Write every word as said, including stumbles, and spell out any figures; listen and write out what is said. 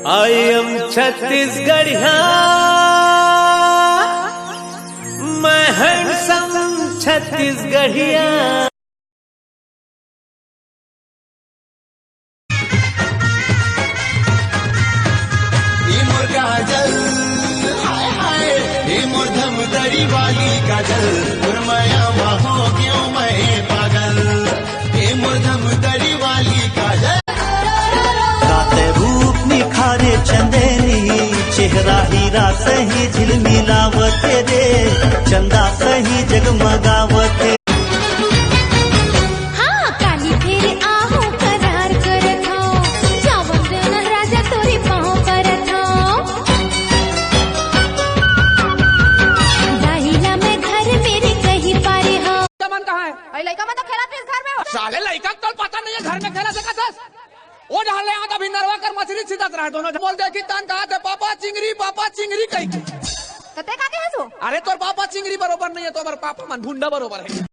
I am छत्तीसगढ़िया, मैं handsome छत्तीसगढ़िया। ए मोर काजल, हाय हाय, ए मोर धमतरी वाली काजल, तोर मया मा हो गेंव मैं पागल। ए मोर धमतरी वाली काजल। राते रूप निखारे चंदेनी, चेहरा हीरा सही झिलमिलावत रे, चंदा सही जगमगावत। हाँ, काली फेर आहूँ करार करत हँव, जावन देना राजा तोरे पाँव परत हँव। जाही ला मैं घर मेरे कही पारे हँव। मन कहाँ है? अरे लइका मन तो खेलत हे घर में। साले लइका के तो पता नहीं है घर में खेलत हे का दस। ओ जहाँ ले आत अभी नरवा कर मछरी छिदत रहे दोनों। बोल देखी तान कहा थे, "पापा चिंगरी, पापा चिंगरी" कही। तो ते का कहे सो? अरे तोर पापा चिंगरी बरोबर नहीं है, तो हमर पापा मन भुंडा बरोबर है।